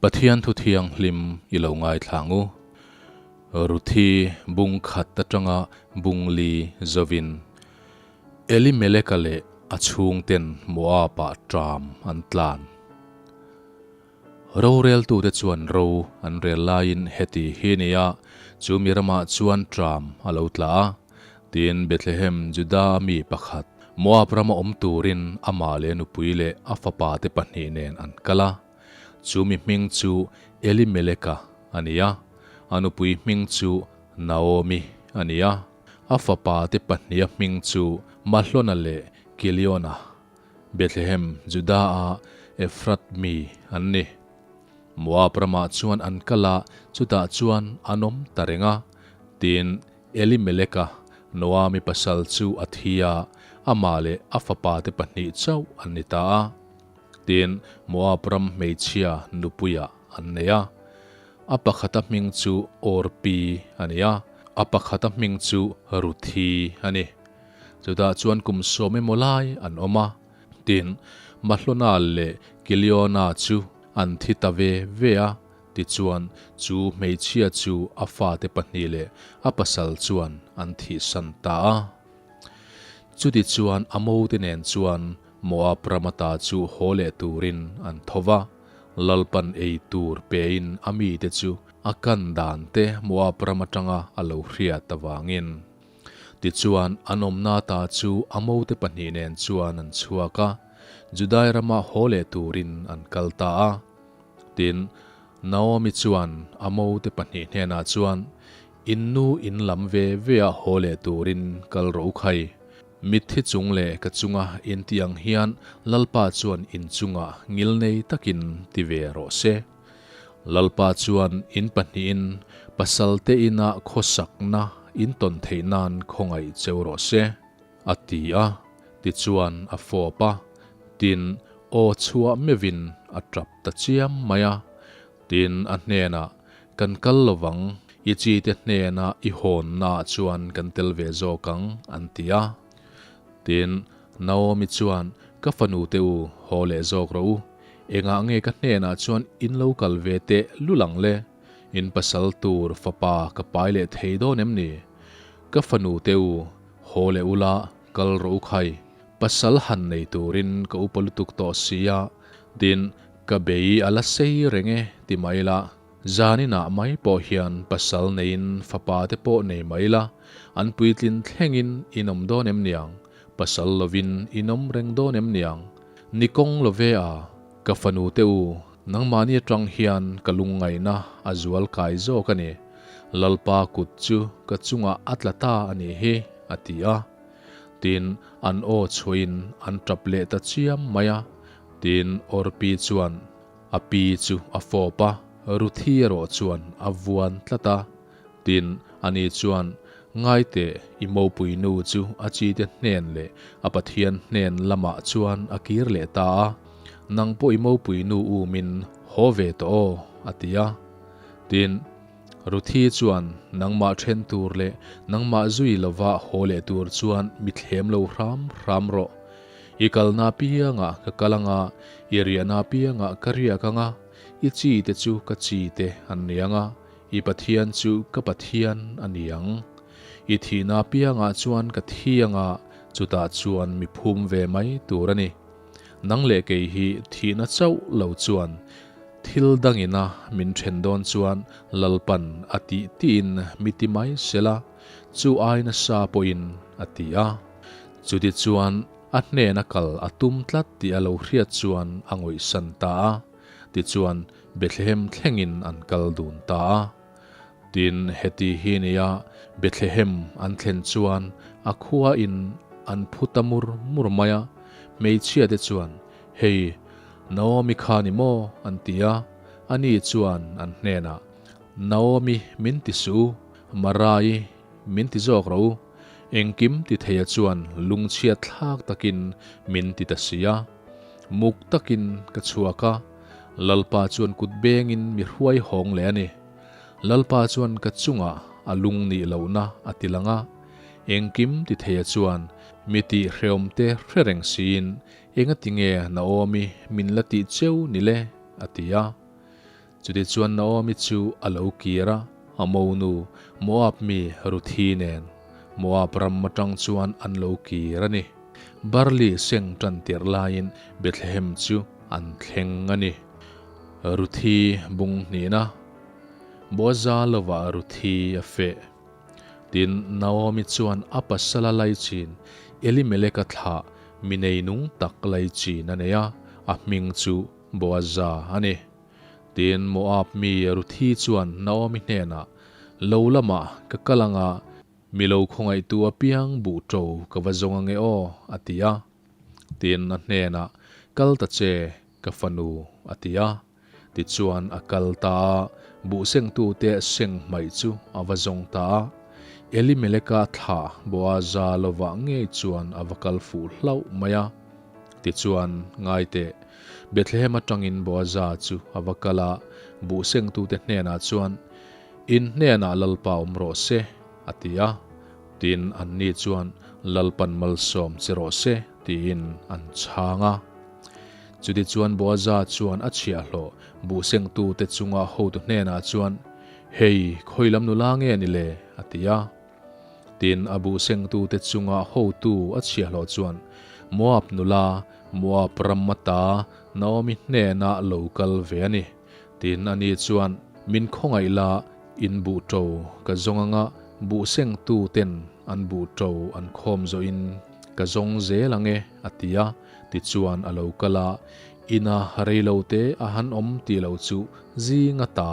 Pathian thu thianghlim i lo ngaithla ang u. Ruthi bung khat atanga bung li zovin Elimeleka leh a chhungten Moab-ah ṭam an tlan. Roreltute chuan ro an rel laiin heti hi a ni a, chu mi ramah chuan ṭam a lo tla a. Tin, Bethlehem, Juda-a mi pakhat, Moab rama awm turin amah leh a nupui leh a fapate pahnih nen an kal a. Chu mi hming chu Elimeleka a ni a, a nupui hming chu Naomi a ni a. A fapate pahniha hming chu Mahlona leh Kiliona. Bethlehem, Juda-a Ephrath mi an ni. Moab ramah chuan an kal a, chutah chuan an awm ta reng a. Tin, Elimeleka, Noami pasal chu a thi a, amah leh a fapate pahnih chauh an ni ta a. Tin, Moab ram hmeichhia nupuiah an nei a. A pakhata hming chu Orpi a ni a, a pakhata hming chu Ruthi a ni. Chutah chuan kum sawm emaw lai an awm a, tin, Mahlona leh Kiliona chu an thi ta ve ve a, tichuan chu hmeichhia chu a fate pahnih leh a pasal chuan an thihsan ta a. Chutichuan a mote nen chuan Moab rama ta chu haw leh turin an tho va, Lalpan ei tur pein a mite chu a kan dan te Moab ram atanga a lo hriat avangin. Tichuan, an awmna ta chu a mote pahnih nen chuan an chhuak a, Judai rama haw leh turin an kal ta a. Tin, Naomi chuan a mote pahnih hnenah chuan, In nu in lam ve ve a haw leh turin kal rawh u khai. Mitthi chung leh ka chunga in tih ang hian Lalpa chuan in chungah ngilnei takin ti ve rawh se. Lalpa chuan in pahnihin pasalte ina khawsakna in tawn theih nan khawngaih cheu rawh se, a ti a. Tichuan a fawp a, tin, aw chhuah meuhin a tap ta chiam mai a. Tin, a hnenah, Kan kal lovang, i chite hnena i hawnnaah chuan kan tel ve zawk ang, an ti a. Tin, Naomi chuan, Ka fanute u, haw leh zawk rawh u. Engah nge ka hnenah chuan in lo kal ve teh lul ang le? In pasal tur fapa ka pai leh thei dawn em ni? Ka fanu te u, haw leh ula, kal rawh u khai. Pasal han nei turin ka upa lutuk tawh si a, tin, ka bei a la sei reng e ti mai la, zaninah mai pawh hian pasal neiin fapa te pawh nei mai la, an puitlin thlengin in awm dawn em niang? Pasal lovin in awm reng dawn em niang? Ni kawng lo ve a, ka fanu te u, nangmahni atang hian ka lungngaihna a zual kai zawk a ni. Lalpa kut chu ka chungah a tla ta a nih hi, a ti a. Tin, an aw chhuahin an tap leh ta chiam mai a. Tin, Orpi chuan a pi chu a fawp a, Ruthi erawh chuan a vuan tlat a. Tin, ani chuan, Ngaiteh, i mopui nu chu a chite hnen leh a Pathian hnen lamah chuan a kir leh ta a, nang pawh i mopui nu umin haw ve tawh aw, a ti a. Tin, Ruthi chuan, Nangmah then tur leh nangmah zui lova haw leh tur chuan mi thlem lo hram hram rawh. I kalna apiangah ka kal anga, i riahna apiangah ka riak anga, i chite chu ka chite an ni anga, I Pathian chu ka Pathian a ni ang. I thihna apiangah chuan ka thi anga, chutah chuan mi phum ve mai tur a ni. Nang leh kei hi thihna chauh lo chuan thil dangina min then dawn chuan Lalpan a tih tiin mi ti mai sela, chu ai nasa pawhin a ti a. Chutichuan a hnena kal a tum tlat tih a lo hriat chuan a ngawihsan ta a. Tichuan Bethlehem thlengin an kal dun ta a. Tin, heti hi nia Bethlehem an thlen chuan a khua in an phu ta mur mur mai a. Hmeichhia te chuan, Hei, Naomi kha ni maw? an ti a. Ani chuan an hnenah, Naomi min ti suh u, Marai min ti zawk rawh u. Engkim ti theia chuan lungchhiat thlak takin min ti ta si a. Muk takin ka chhuak a. Lalpa chuan kut bengin mi hruai hawng leh a ni. Lalpa chuan ka chungah a lung nih lohna a ti lang a, engkim ti theia chuan mi tih hreawmte hre reng siin enga tinge Naomi min la tih cheu ni le? a ti a. Chutichuan Naomi chu a lo kir a, a monu Moab mi Ruthi nen Moab ram atang chuan an lo kir a ni. Barli seng tan tirh laiin Bethlehem chu an thleng a ni. Ruthi bung hnihna Boaza lovah Ruthi a feh. Tin, Naomi chuan a pasala laichin Elimeleka thlah mi neinung tak laichin a nei a, a hming chu Boaza a ni. Tin, Moab mi Ruthi chuan Naomi hnenah, Lo lamah ka kal anga, mi lo khawngaihtu apiang buh ṭo ka va zawng ange aw, a ti a. Tin, a hnenah, Kal ta che, ka fanu, a ti a. Tichuan a kal ta a, buhsengtute seng hmaih chu a va zawng ta a. Elimeleka thlah Boaza lovah ngei chuan a va kal fuh hlauh mai a. Tichuan, ngaiteh, Bethlehem atangin Boaza chu a va kal a, buhsengtute hnenah chuan, In hnenah Lalpa awm rawh se, a ti a. Tin, anni chuan, Lalpan malsawm che rawh se, tiin an chhang a. Chutichuan Boaza chuan a chhiahhlawh buhsengtute chunga hotu hnenah chuan, Hei, khawi lam nula nge ni le? a ti a. Tin, a buhsengtute chunga hotu a chhiahhlawh chuan, Moab nula, Moab ram ata Naomi hnenah lo kal ve a ni. Tin, ani chuan, Min khawngaih la, in buh ṭo ka zawng anga buhsengtuten an buh ṭo an khawm zawhin ka zawng zel ang e, a ti a. Tichuan a lo kal a, ina rei lo te a han awm tih lo chu zinga ta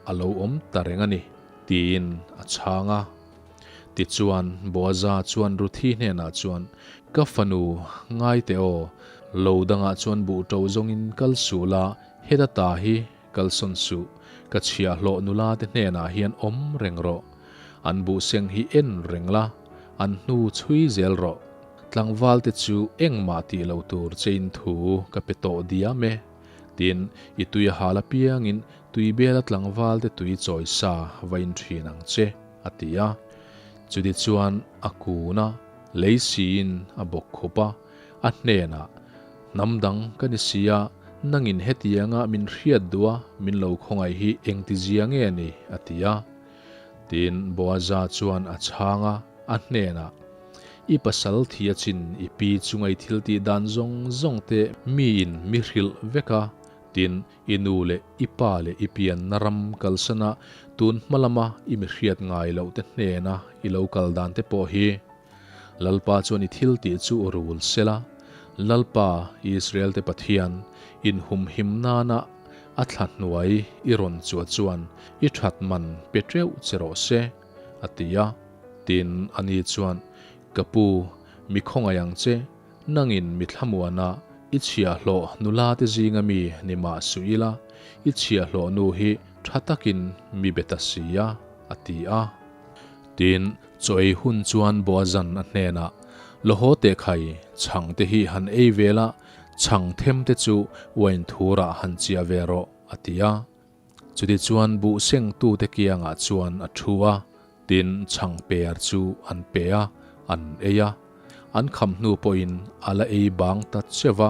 a lo awm ta reng a ni, tiin a chhang a. Tichuan Boaza chuan Ruthi hnenah chuan, Ka fanu, ngai teh aw, lo dangah chuan buh ṭo zawngin kal suh la, heta ta hi kalsawn suh, ka chhiahhlawh nula te hnenah hian awm reng rawh. An buhseng hi en reng la, an hnu chhui zel rawh. Tlangvalte chu engmah tih loh tur chein thu ka pe tawh diam e. Tin, i tui a hal apiangin tuibela tlangvalte tui chawi sa va in thin ang che, a ti a. Chutichuan a kun a, lei siin a bawk khup a, a hnenah, Hnam dang ka ni si a, nangin hetianga min hriat duh a, min lo khawngaih hi engtizia nge ni? a ti a. Tin, Boaza chuan a chhang a, a hnenah, I pasal thi a chin i pi chunga i thil tih dan zawng zawng te miin mi hrilh vek a, tin, i nu leh i pa leh i pianna ram kalsana tun hma lama i mi hriat ngai loh te hnena i lo kal dan te pawh hi Lalpa chuan i thil tih chu rul sela, Lalpa, Israel te Pathian, inhumhim nana a thla hnuai i rawn chua chuan i that man pe teuh che rawh se, a ti a. Tin, ani chuan, Ka pu, mi khawngaih ang che, nangin mi thlamuana i chhiahhlawh nula te zinga mi ni mah suh ila, i chhiahhlawh nu hi tha takin mi be ta si a, a ti a. Tin, chaw ei hun chuan Boazan a hnenah, Lahaw teh khai, chhang te hi han ei ve la, chhang them te chu uain thurah han chiah ve rawh, a ti a. Chutichuan buh sengtute kiangah chuan a thu a, tin chhang per chu an pe a, an ei a. An kham hnu pawhin a la ei bang ta cheu va.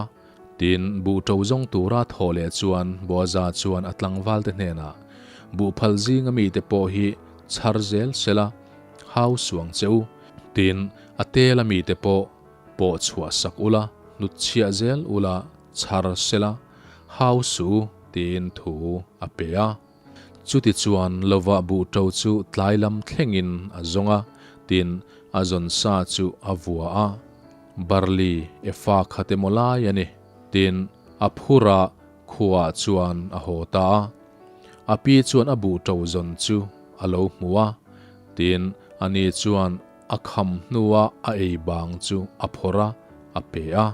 Tin, buh ṭo zawng tura thawh leh chuan Boaza chuan a tlangvalte hnenah, Buh phal zinga mite pawh hi chhar zel sela, hau suang che u. Tin, a tela mite pawh pawh chhuah sak ula, hnutchhiah zel ula, chhar sela, hau su u, tiin thu a pe a. Chutichuan lovah buh ṭo chu tlai lam thlengin a zawng a, tin, a zawn sa chu a vua a. Barli efa khat emaw lai a ni, tin, a phur a, khuaah chuan a haw ta a. A pi chuan a buh ṭo zawn chu a lo hmu a, tin, ani chuan a kham hnua a ei bang chu a phawrh a, a pe a.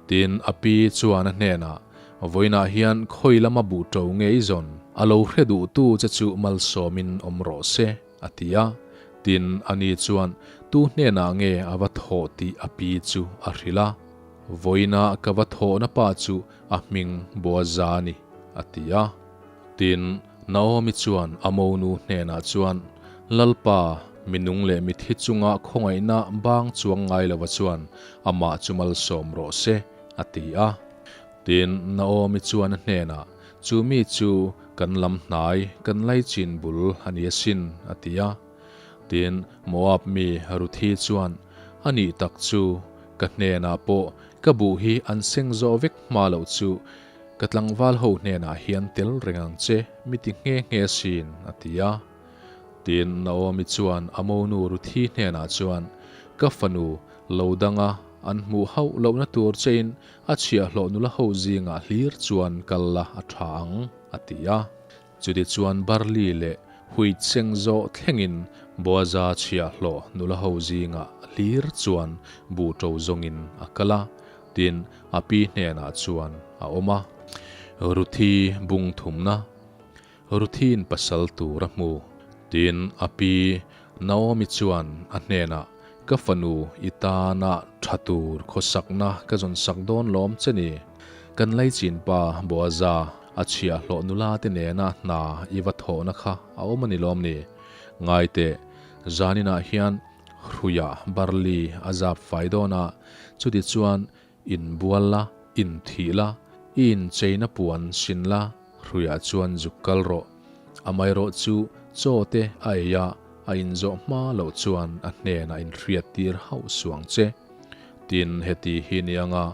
Tin, a pi chuan a hnenah, Vawiinah hian khawi lama buh ṭo nge i zawn? A lo hre duhtu che chu malsawmin awm rawh se, a ti a. Tin, ani chuan tu hnenah nge a va thawh tih a pi chu a hrilh a. Vawiina ka va thawhna pa chu a hming Boaza a ni, a ti a. Tin, Naomi chuan a monu hnenah chuan, Lalpa, mi nung leh mi thi chunga khawngaihna bang chuang ngai lova chuan amah chu malsawm rawh se, a ti a. Tin, Naomi chuan a hnenah, Chu mi chu Kan lam hnai, kan laichin bul a ni asin, a ti a. Tin, Moab mi Ruthi chuan, A nih tak chu, ka hnenah pawh ka buh hi an seng zawh vek hma loh chu ka tlangval ho hnenah hian tel reng ang che, mi ti nghe nghe asin, a ti a. Tin, Naomi chuan a monu Ruthi hnenah chuan, Ka fanu, lo danga an hmuh hauh lohna tur chein a chhiahhlawh nula ho zingah hlir chuan kal la a tha ang, a ti a. Chutichuan barli leh huit seng zawh thlengin Boaza chhiahhlawh nula ho zingah hlir chuan buh ṭo zawngin a kal a, tin, a pi hnenah chuan a awm a. Ruthi bung thumna Ruthi'n pasal tur a hmu. Tin, a pi Naomi chuan a hnenah, Ka fanu, i tana tha tur khawsakna ka zawnsak dawn lawm che ni. Kan laichin pa Boaza, a chhiahhlawh nula te nena hna i va thawhna kha a awm a ni lawm ni? Ngai teh, zaninah hian hruiah barli a zap fai dawn a, chutichuan Inbual la, inthih la, i incheina puan sin la, hruiah chuan zuk kal rawh. Amaherawh chu chaw te a ei a, a inzawh hma loh chuan a hnenah inhriat tir hauh suang che. Tin, heti hi ni anga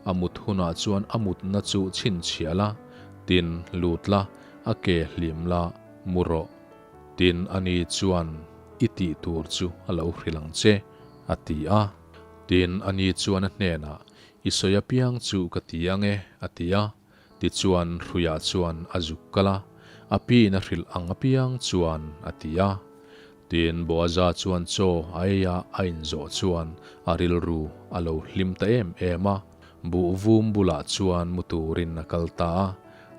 a mut hunah chuan a mutna chu chhinchhiah la, tin, lut la, a ke hlim la, mu rawh. Tin, ani chuan i tih tur chu a lo hrilh ang che, a ti a. Tin, ani chuan a hnenah, I sawi apiang chu ka ti ang e, a ti a. Tichuan, hruiah chuan a zuk kal a, a piin a hrilh ang apiang chuan a ti a. Tin, Boaza chuan chaw a ei a, a inzawh chuan a rilru a lo hlim ta em em a. Buh vum bulah chuan mu turin a kal ta a.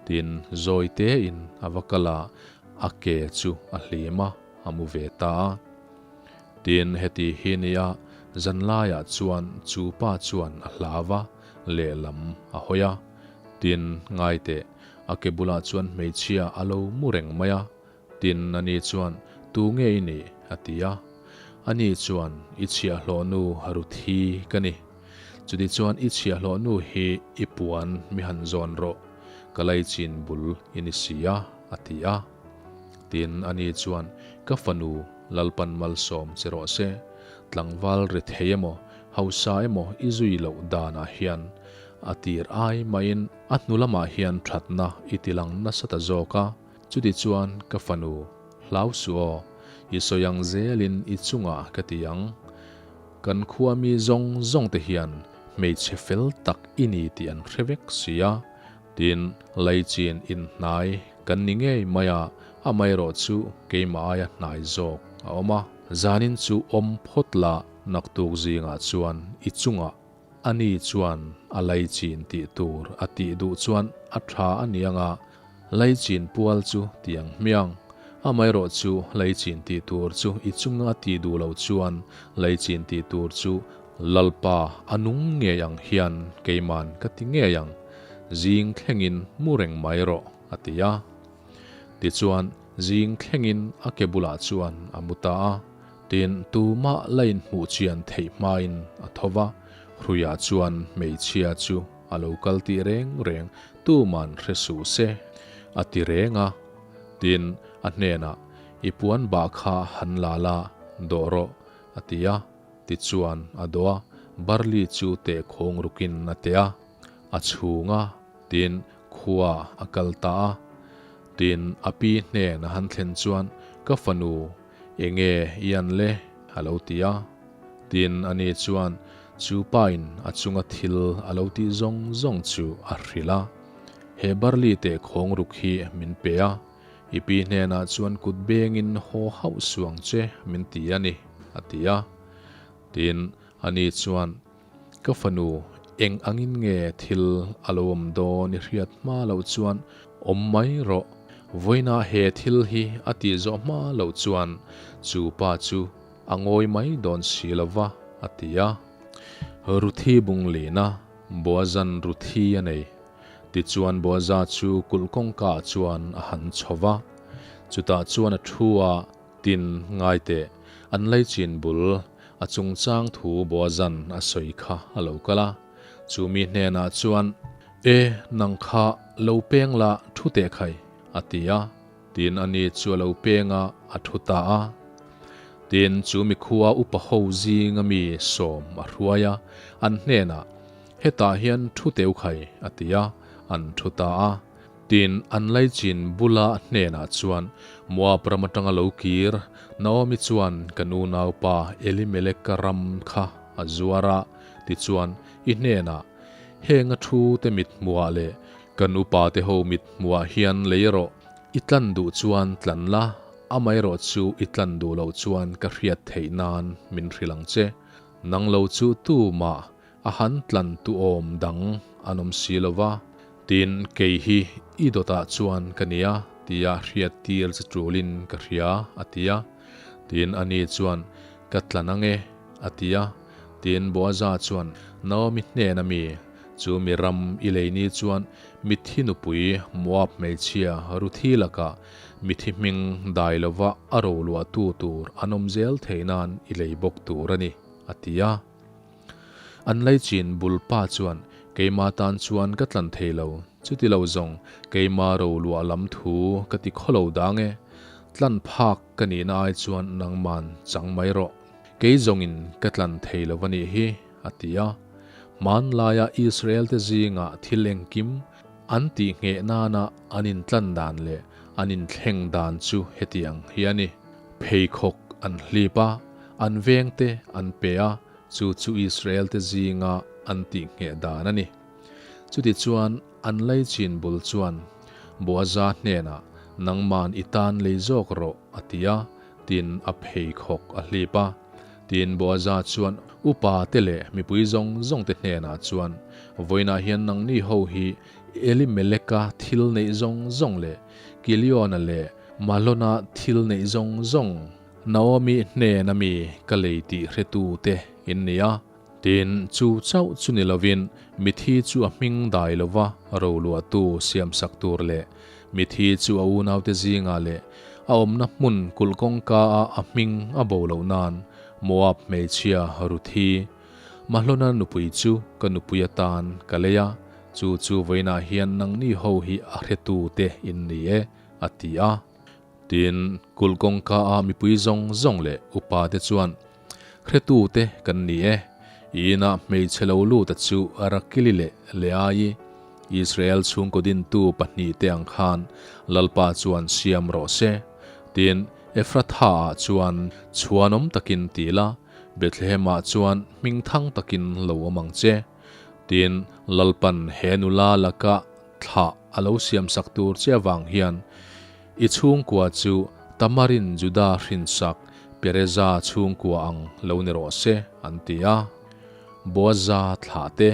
Tin, zawi tein a va kal a, a ke chu a hlim a, a mu ve ta a. Tin, heti hi nia, zanlaiah chuan chu pa chuan a hlau a, lehlam a hawi a. Tin, ngai teh, a ke bulah chuan hmeichhia a lo mu reng mai a. Tin, ani chuan, Tu nge i nih? a ti a. Ani chuan, I chhiahhlawhnu Ruthi ka ni. Chutichuan i chhiahhlawhnu hi i puan mi han zawn rawh, ka laichin bul i ni si a, a ti a. Tin, ani chuan, Ka fanu, Lalpan malsawm che rawh se. Tlangval rethei emaw, hausa emaw i zui loh danah hian a tir ai maiin a hnu lamah hian thatna i tilang nasa ta zawk a. Chutichuan, ka fanu, hlau suh aw, i sawi ang zelin i chungah ka ti ang. Kan khua mi zawng zawng te hian hmeichhe fel tak i ni tih an hre vek si a. Tin, Laichin inhnai kan ni ngei mai a, amaherawh chu keimah aia hnai zawk a awm a. Zanin chu awm phawt la, naktuk zingah chuan i chungah ani chuan a Laichin tih tur a tih duh chuan a tha a ni ang a, Laichin pual chu ti ang hmiang. Amaherawh chu Laichin tih tur chu i chunga a tih duh loh chuan Laichin tih tur chu Lalpa, a nung ngei ang hian keiman ka ti ngei ang, zing thlengin mu reng mai rawh, a ti a. Tichuan, zing thlengin a ke bulah chuan a mu ta a. Tin, tumah la inhmuh chian theih hmain a tho va, hruiah chuan hmeichhia chu a lo kal tih reng reng tuman hre suh se, a ti reng a. Tin, a hnenah, I puan bah kha han la la, dawh rawh, a ti a. Tichuan a dawh a, barli chu teh khawng rukin a teh a, a chhung a, tin khua a kal ta a. Tin a pi hnen a han thlen chuan, Ka fanu, enge i an le? a lo ti a. Tin ani chuan chu pain a chunga thil a lo tih zawng zawng chu a hrilh a, He barli teh khawng ruk hi min pe a, I pi hnenah chuan kut bengin haw hauh suang che min ti a ni, a ti a. Tin, ani chuan, Ka fanu, eng angin nge thil a lo awm dawn i hriat hma loh chuan awm mai rawh. Vawiinah he thil hi a tih zawh hma loh chuan chu pa chu a ngawi mai dawn si lo va, a ti a. Ruthi bunglina Boazan Ruthi a nei. Tichuan Boaza chu kulh kawngkaah chuan a han chho va, chutah chuan a thu a, Tin, ngai teh, an laichin bul a chungchang thu Boazan a sawi kha a lo kal a. Chu mi hnenah chuan, E, nang kha lo peng la thu teh khai. a ti a. Tin, ani chu a lo peng a, a thu ta a. Tin, chu mikhua upa ho zinga mi sawm a hruai a, an hnenah, Hetah hian thu teu khai, a ti a, an thu ta a. Tin, an laichin bula hnenah chuan, Moab ram atanga lo kir, Naomi chuan kan unaupa Elimeleka ram kha a zuar a, tichuan, i hnenah, Heng a thu te mit hmuhah leh kan upa te ho mit hmuhah hian lei rawh, i tlan duh chuan tlan la, amaherawh chu i tlan duh loh chuan ka hriat theih nan min hrilh ang che. Nang lo chu tumah a han tlan tu awm dang an awm si lo va, tin kei hi i dawtah chuan ka nia tia hriat tir che tulin ka hria, a ti a. Tin ani chuan, Ka tlan ang e, a ti a. Tin Boaza chuan, Naomi hnena mi, chu mi ram i lei ni chuan mitthi nupui Moab hmeichhia Ruthi lakah mitthi hming dai lova a roluahtu tur an awm zel theih nan i lei bawk tur a ni, a ti a. An laichin bul pa chuan, Keima tan chuan ka tlan thei lo, chuti lo zawng keima roluah lam thu ka ti khaw lo dang e, tlan phak ka nihna ai chuan nangman chang mai rawh, kei zawngin ka tlan thei lo a nih hi, a ti a. Hmanlaia Israel-te zingah thil engkim an tih ngheh nana an intlan dan leh an inthleng dan chu hetiang hi a ni. Pheikhawk an hlip a, an vengte an pe a, chu chu Israel-te zinga an tihngheh dan a ni. Chutichuan, an laichin bul chuan Boaza hnenah, Nangman i tan lei zawk rawh, a ti a, tin a pheikhawk a hlip a. Tin Boaza chuan upa te leh mipui zawng zawng te hnenah chuan, Vawiinah hian nangni ho hi Elimeleka thil neih zawng zawng leh Kiliona leh Mahlona thil neih zawng zawng Naomi hnena mi ka lei tih hretu te in ni a. Tin, chu chauh chu ni lovin mithi chu a hming dai lova roluahtu siamsak tur leh mithi chu a unaute zingah leh a awmna hmun kulh kawngka a a hming a bo loh nan Moab hmeichhia Ruthi, Mahlona nupui chu ka nupui atan ka lei a, chu chu vawiinah hian nangni ho hi a hretu te in ni e, a ti a. Tin, kulh kawngka a mipui zawng zawng leh upa te chuan, Hretute kan ni e, i inah hmeichhe lo luta chu Rakili leh Leai, Israel chhungkaw dintu pahnihte ang khan Lalpa chuan siam rawh se. Tin, Ephratha-ah chuan chhuanawm takin ti la, Bethlehem-ah chuan hmingthang takin lo awm ang che. Tin, Lalpan he nula laka Thlah a lo siamsak tur che avang hian i chhungkua chu Tamarin Juda hrinsak Pereza chhungkua ang lo ni rawh se, an ti a. Boaza thlah te.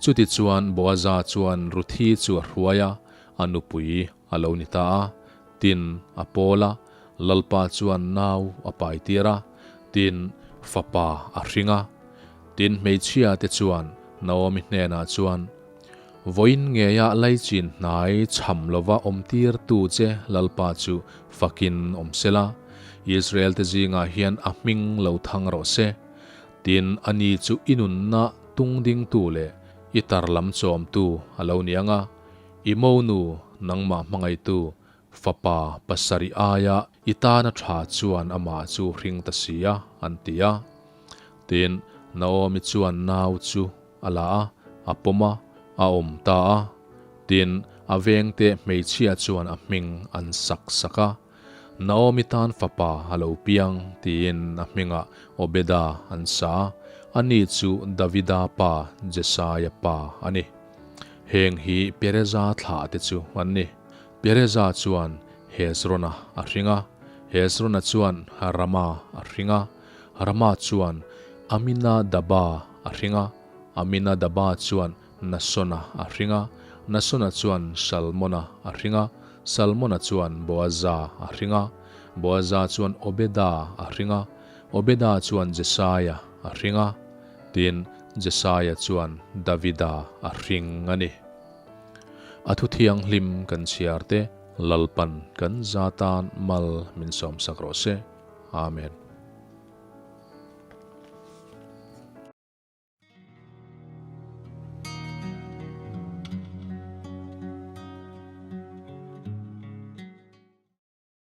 Chutichuan Boaza chuan Ruthi chu a hruai a, a nupui a lo ni ta a. Tin, a pawl a, Lalpa chuan nau a paitir a, tin, fapa a hring a. Tin, hmeichhia te chuan Naomi hnenah chuan, Vawiin ngeia laichin hnai cham lova awmtirtu che Lalpa chu fakin awm sela, Israel-te zingah hian a hming lo thang rawh se. Tin, ani chu i nunna tungdingtu leh i tar lam chawmtu a lo ni ang a, i monu nangmah hmangaihtu fapa pasarih aia i tana tha chuan amah chu hring ta si a, an ti a. Tin, Naomi chuan nau chu a la a, a pawm a, a awm ta a. Tin, a vengte hmeichhia chuan a hming an sak sak a. Naomi tan fapa a lo piang tiin a hmingah Obeda an sa a, ani chu Davida pa Jesaia pa a ni. Heng hi Pereza thlah te chu an ni. Pereza chuan Hezrona a hring a, Hezrona chuan Rama a hring a, Rama chuan Aminadaba a hring a, Aminadaba chuan Nasona a hring a, Nasona chuan Salmona a hring a, Salmona chuan Boaza a hring a, Boaza chuan Obeda a hring a, Obeda chuan Jesaia a hring a, tin, Jesaia chuan Davida a hring a ni. A thu thianghlim kan chhiar te Lalpan kan za tan mal min sawmsak rawh se. Amen.